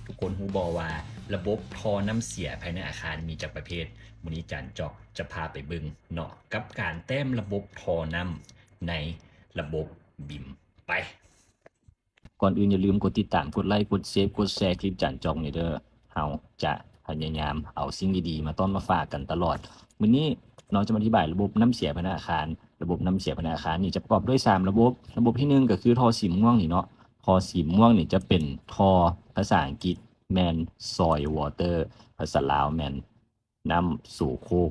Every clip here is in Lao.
ທຸກຄົນຮູ້ບໍ່ວ່າລະບົບທໍ່ນ້ຳເສຍພາຍໃນອາຄານມີຈັກປະເພດ? ມື້ນີ້ຈານຈອກຈະພາໄປເບິ່ງເນາະ ກັບການແຕ້ມລະບົບທໍ່ນ້ຳໃນລະບົບບິມ. ໄປ. ກ່ອນອື່ນຢ່າລືມກົດຕິດຕາມ, ກົດໄລ, ກົດເຊບ, ກົດແຊຄລິບຈານຈອກນີ້ເດີ້. ເຮົາຈະພະຍາຍາມເອົາສິ່ງດີໆມາຕ້ອນມາຝາກກັນຕະຫຼອດ. ມື້ນີ້ເນາະ ຈະມາອະທິບາຍລະບົບນ້ຳເສຍພາຍໃນອາຄານ. ລະບົບນ້ຳເສຍພາຍໃນອາຄານນີ້ຈະປະກອບດ້ວຍສາມລະບົບ. ລະບົບທີໜຶ່ງກໍຄືທໍ່ສີມ່ວງນີ້ເນາະ. ທໍ່ສີມ່ວງນີ້ຈະເປັນທໍ່ພາສາອັງກິດແມ່ນ soil water, ພາສາລາວແມ່ນ ນ້ຳໂສໂຄກ,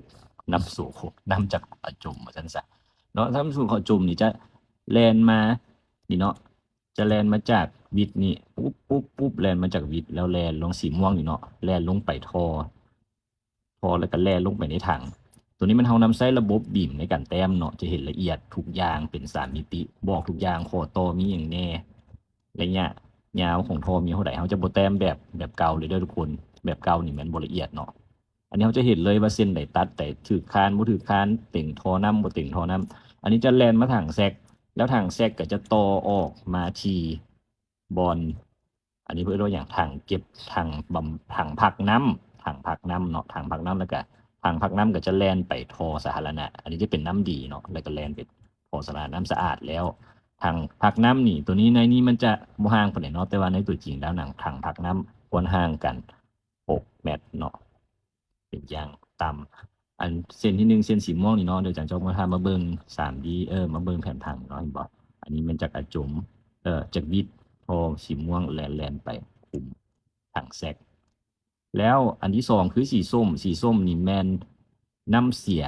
ນ້ຳໂສໂຄກ, ນ້ຳຈາກອາຈົມວ່າຊັ້ນຊະເນາະ. ນ້ຳໂສໂຄກອາຈົມນີ້ຈະແລ່ນມານີ້ເນາະ, ຈະແລ່ນມາຈາກວິດນີ້ ປຸບ ປຸບ ປຸບ ແລ່ນມາຈາກວິດ ແລ້ວແລ່ນລົງສີມ່ວງນີ້ເນາະ, ແລ່ນລົງໄປທໍ່ ທໍ່ ແລ້ວກໍແລ່ນລົງໄປໃນຖັງ. ໂຕນີ້ແມ່ນເຮົານຳໃຊ້ລະບົບບີມໃນການແຕ້ມເນາະ, ຈະເຫັນລະອຽດທຸກຢ່າງເປັນສາມມິຕິ, ບອກທຸກຢ່າງ ຂໍ້ຕໍ່ມີຫຍັງແດ່, ໄລຍະຍາວຂອງທໍ່ມີເທົ່າໃດ. ເຮົາຈະບໍ່ແຕ້ມແບບ ແບບເກົ່າເລີຍເດີ້ທຸກຄົນ, ແບບເກົ່ານີ້ແມ່ນບໍ່ລະອຽດເນາະ. ອັນນີ້ເຮົາຈະເຫັນເລີຍວ່າເສັ້ນໃດຕັດ ແຕ່ຖືກຄານ ບໍ່ຖືກຄານ, ເຕັງທໍ່ນ້ຳ ບໍ່ເຕັງທໍ່ນ້ຳ. ອັນນີ້ຈະແລ່ນມາຖັງແຊັກ ແລ້ວຖັງແຊັກກໍຈະຕໍ່ອອກມາທີ່ບ່ອນ ອັນນີ້ເພິ່ນເອີ້ນວ່າຫຍັງ? ຖັງເກັບ ຖັງບຳ ຖັງພັກນ້ຳ ຖັງພັກນ້ຳເນາະ, ຖັງພັກນ້ຳ ແລ້ວກະຖັງພັກນ້ຳກໍຈະແລ່ນໄປທໍ່ສາທາລະນະ. ອັນນີ້ຈະເປັນນ້ຳດີເນາະ, ແລ້ວກໍແລ່ນໄປທໍ່ສາທາລະນະ, ນ້ຳສະອາດແລ້ວ. ຖັງພັກນ້ຳນີ້ ໂຕນີ້ໃນນີ້ມັນຈະບໍ່ຫ່າງປານໃດເນາະ, ແຕ່ວ່າໃນຕົວຈິງແລ້ວໜັງ ຖັງພັກນ້ຳຄວນຫ່າງກັນ ຫົກແມັດເນາະ ເປັນຢ່າງຕ່ຳ. ອັນເສັ້ນທີໜຶ່ງ ເສັ້ນສີມ່ວງນີ້ເນາະ, ດຽວຈານຈອກມາ ພາມາເບິ່ງສາມດີ ເອີ ມາເບິ່ງແຜນຜັງເນາະ, ເຫັນບໍ່? ອັນນີ້ແມ່ນຈາກອາຈົມ ເອີ ຈາກວິດ, ທໍ່ສີມ່ວງແລ່ນ ແລ່ນໄປຄຸມຖັງແຊັກ. ແລ້ວອັນທີສອງຄືສີສົ້ມ, ສີສົ້ມນີ້ແມ່ນນ້ຳເສຍ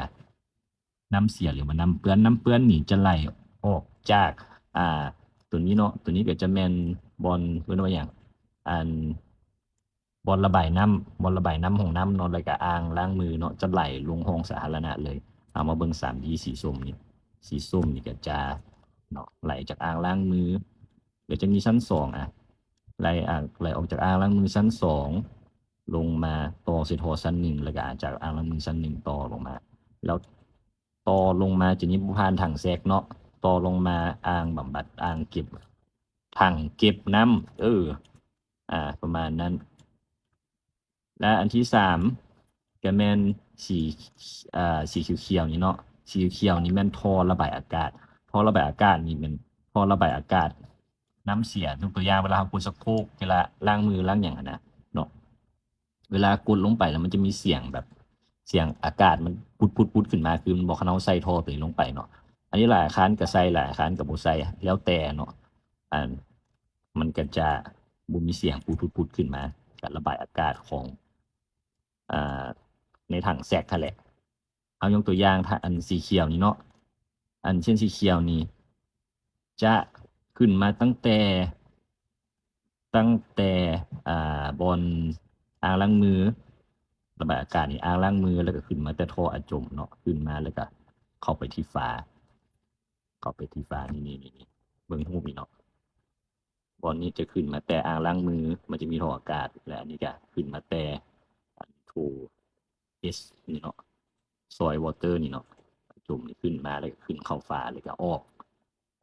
ນ້ຳເສຍ ຫຼືວ່ານ້ຳເປື້ອນ. ນ້ຳເປື້ອນນີ້ຈະໄຫຼອອກຈາກ ອ່າ ໂຕນີ້ເນາະ, ໂຕນີ້ກໍຈະແມ່ນບ່ອນ ເອີ້ນວ່າຫຍັງ? ອັນ ບ່ອນລະບາຍນ້ຳ ບ່ອນລະບາຍນ້ຳຫ້ອງນ້ຳເນາະ, ແລ້ວກໍອ່າງລ້າງມືເນາະ, ຈະໄຫຼລົງຫ້ອງສາທາລະນະເລີຍ. ເຮົາມາເບິ່ງສາມດີ ສີສົ້ມນີ້ ສີສົ້ມນີ້ກໍຈະເນາະ ໄຫຼຈາກອ່າງລ້າງມື ແລ້ວຈະມີຊັ້ນສອງ ອ່າ ໄຫຼ ອ່າ ໄຫຼອອກຈາກອ່າງລ້າງມືຊັ້ນສອງ ລົງມາຕໍ່ໃສ່ທໍ່ຊັ້ນໜຶ່ງ ແລ້ວກໍຈາກອ່າງລ້າງມືຊັ້ນໜຶ່ງຕໍ່ລົງມາ ແລ້ວຕໍ່ລົງມາ ຈະຍັງບໍ່ຜ່ານຖັງແຊັກເນາະ, ຕໍ່ລົງມາອ່າງບຳບັດ ອ່າງເກັບ ຖັງເກັບນ້ຳ ເອີ ອ່າ ປະມານນັ້ນ. ແລະ ອັນທີສາມ ກໍແມ່ນສີ ເອີ ສີຂຽວໆນີ້ເນາະ, ສີຂຽວນີ້ແມ່ນທໍ່ລະບາຍອາກາດ. ທໍ່ລະບາຍອາກາດນີ້ແມ່ນທໍ່ລະບາຍອາກາດນ້ຳເສຍ. ຍົກຕົວຢ່າງ ເວລາເຮົາກົດຊັກໂຄກ ເວລາລ້າງມືລ້າງຫຍັງຫັ້ນນະເນາະ, ເວລາກົດລົງໄປແລ້ວມັນຈະມີສຽງແບບ ສຽງອາກາດມັນປຸດໆໆຂຶ້ນມາ ຄືແມ່ນບໍ່? ຄັນເຮົາໃສ່ທໍ່ໂຕນີ້ລົງໄປເນາະ, ອັນນີ້ຫຼາຍອາຄານກໍໃສ່ ຫຼາຍອາຄານກໍບໍ່ໃສ່ ແລ້ວແຕ່ເນາະ. ອັນ ມັນກໍຈະບໍ່ມີສຽງປຸດໆໆຂຶ້ນມາ, ການລະບາຍອາກາດຂອງ ອ່າ ໃນຖັງແຊັກຫັ້ນແຫຼະ. ເຮົາຍົກຕົວຢ່າງ ຖ້າອັນສີຂຽວນີ້ເນາະ, ອັນເສັ້ນສີຂຽວນີ້ຈະຂຶ້ນມາຕັ້ງແຕ່ ຕັ້ງແຕ່ ອ່າ ບ່ອນອ່າງລ້າງມື ລະບາຍອາກາດນີ້ ອ່າງລ້າງມື ແລ້ວກໍຂຶ້ນມາແຕ່ທໍ່ອາຈົມເນາະ, ຂຶ້ນມາແລ້ວກໍເຂົ້າໄປທີ່ຝາ ເຂົ້າໄປທີ່ຝາ ນີ້ໆໆ ເບິ່ງຮູບນີ້ເນາະ. ບ່ອນນີ້ຈະຂຶ້ນມາແຕ່ອ່າງລ້າງມື ມັນຈະມີທໍ່ອາກາດ ແລະ ອັນນີ້ກໍຂຶ້ນມາແຕ່ອັນໂຖ ເອສ ນີ້ເນາະ, soil water ນີ້ເນາະ, ອາຈົມນີ້ຂຶ້ນມາ ແລ້ວກໍຂຶ້ນເຂົ້າຝາ ແລ້ວກໍອອກ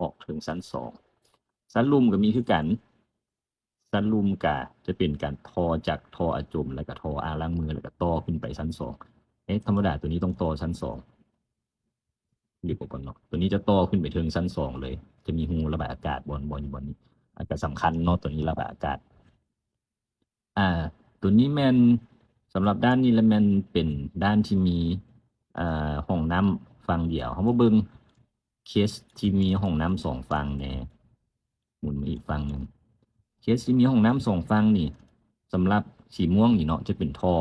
ອອກເທິງຊັ້ນສອງ. ຊັ້ນລຸ່ມກໍມີຄືກັນ, ຊັ້ນລຸ່ມກະຈະເປັນການຕໍ່ຈາກທໍ່ອາຈົມ ແລ້ວກະທໍ່ອ່າງລ້າງມື ແລ້ວກະຕໍ່ຂຶ້ນໄປຊັ້ນສອງ. ເອະ ທຳມະດາໂຕນີ້ຕ້ອງຕໍ່ຊັ້ນສອງ ຫຼືບໍ່ກ່ອນເນາະ, ໂຕນີ້ຈະຕໍ່ຂຶ້ນໄປເທິງຊັ້ນສອງເລີຍ, ຈະມີຮູລະບາຍອາກາດບ່ອນ ບ່ອນຢູ່ບ່ອນນີ້. ອາ ກະສຳຄັນເນາະ ໂຕນີ້ລະບາຍອາກາດ. ອາ ໂຕນີ້ແມ່ນ ສຳລັບດ້ານນີ້ລະແມ່ນເປັນດ້ານທີ່ມີ ອາ ຫ້ອງນ້ຳຝັ່ງດຽວ. ເຮົາມາເບິ່ງ ເຄສທີ່ມີຫ້ອງນ້ຳສອງຝັ່ງແດ່, ໝູນມາອີກຝັ່ງໜຶ່ງ. ເຄສທີ່ມີຫ້ອງນ້ຳສອງຝັ່ງນີ້ ສຳລັບສີມ່ວງນີ້ເນາະ ຈະເປັນທໍ່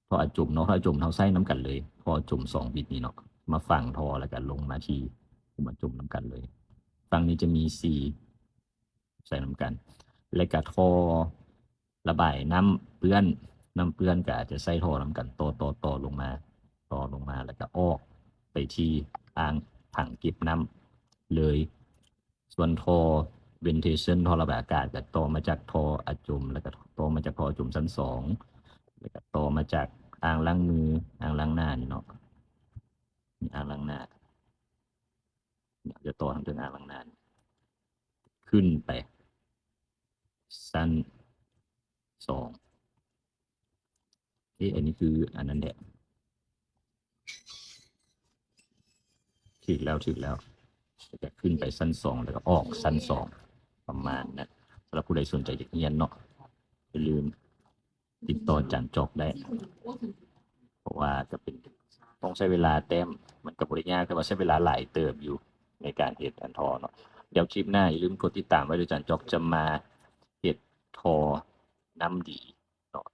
ທໍ່ອາຈົມເນາະ, ທໍ່ອາຈົມເຮົາໃຊ້ນຳກັນເລີຍ, ທໍ່ອາຈົມສອງບິດນີ້ເນາະ, ມາຝັງທໍ່ ແລ້ວກະລົງມາທີ່ຂຸມອາຈົມນຳກັນເລີຍ. ຝັ່ງນີ້ຈະມີສີ່ ໃຊ້ນຳກັນ ແລະກະທໍ່ລະບາຍນ້ຳເປື້ອນ, ນ້ຳເປື້ອນກະອາດຈະໃຊ້ທໍ່ນຳກັນ ຕໍ່ ຕໍ່ ຕໍ່ລົງມາ ຕໍ່ລົງມາ ແລະກະອອກໄປທີ່ອ່າງຖັງເກັບນ້ຳເລີຍ. ສ່ວນທໍ່ ventilation ທໍ່ລະບາຍອາກາດ ກະຕໍ່ມາຈາກທໍ່ອາຈົມ ແລະກະຕໍ່ມາຈາກທໍ່ອາຈົມຊັ້ນສອງ ແລະກະຕໍ່ມາຈາກອ່າງລ້າງມື ອ່າງລ້າງໜ້ານີ້ເນາະ, ອ່າງລ້າງໜ້າ ຈະຕໍ່ທາງເທິງອ່າງລ້າງໜ້າ ຂຶ້ນໄປຊັ້ນ ສອງ ເອະ ອັນນີ້ຄືອັນນັ້ນແຫຼະ. ຖືກແລ້ວ ຖືກແລ້ວ. ແລ້ວກໍຂຶ້ນໄປຊັ້ນສອງ ແລ້ວກໍອອກຊັ້ນສອງ ປະມານນັ້ນ. ສຳລັບຜູ້ໃດສົນໃຈຢາກຮຽນເນາະ ຢ່າລືມຕິດຕໍ່ອາຈານຈອກໄດ້ ເພາະວ່າກໍເປັນ ຕ້ອງໃຊ້ເວລາແຕ້ມ ມັນກໍບໍ່ໄດ້ຍາກ ແຕ່ວ່າໃຊ້ເວລາຫຼາຍເຕີບຢູ່ໃນການເຮັດອັນທໍ່ເນາະ. ດຽວຄລິບໜ້າຢ່າລືມກົດຕິດຕາມໄວ້ເດີ ອາຈານຈອກຈະມາເຮັດທໍ່ນ້ຳດີເນາະ.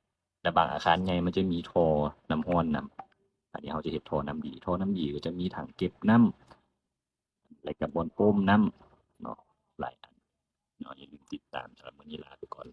ແລະ ບາງອາຄານໃຫຍ່ມັນຈະມີທໍ່ນ້ຳຮ້ອນນຳ. ອັນນີ້ເຮົາຈະເຮັດທໍ່ນ້ຳດີ. ທໍ່ນ້ຳດີກໍຈະມີຖັງເກັບນ້ຳ ແລະ ກະບ່ອນປ້ມນ້ຳເນາະ ຫຼາຍອັນເນາະ. ຢ່າລືມຕິດຕາມ. ສຳລັບມື້ນີ້ລາໄປກ່ອນ.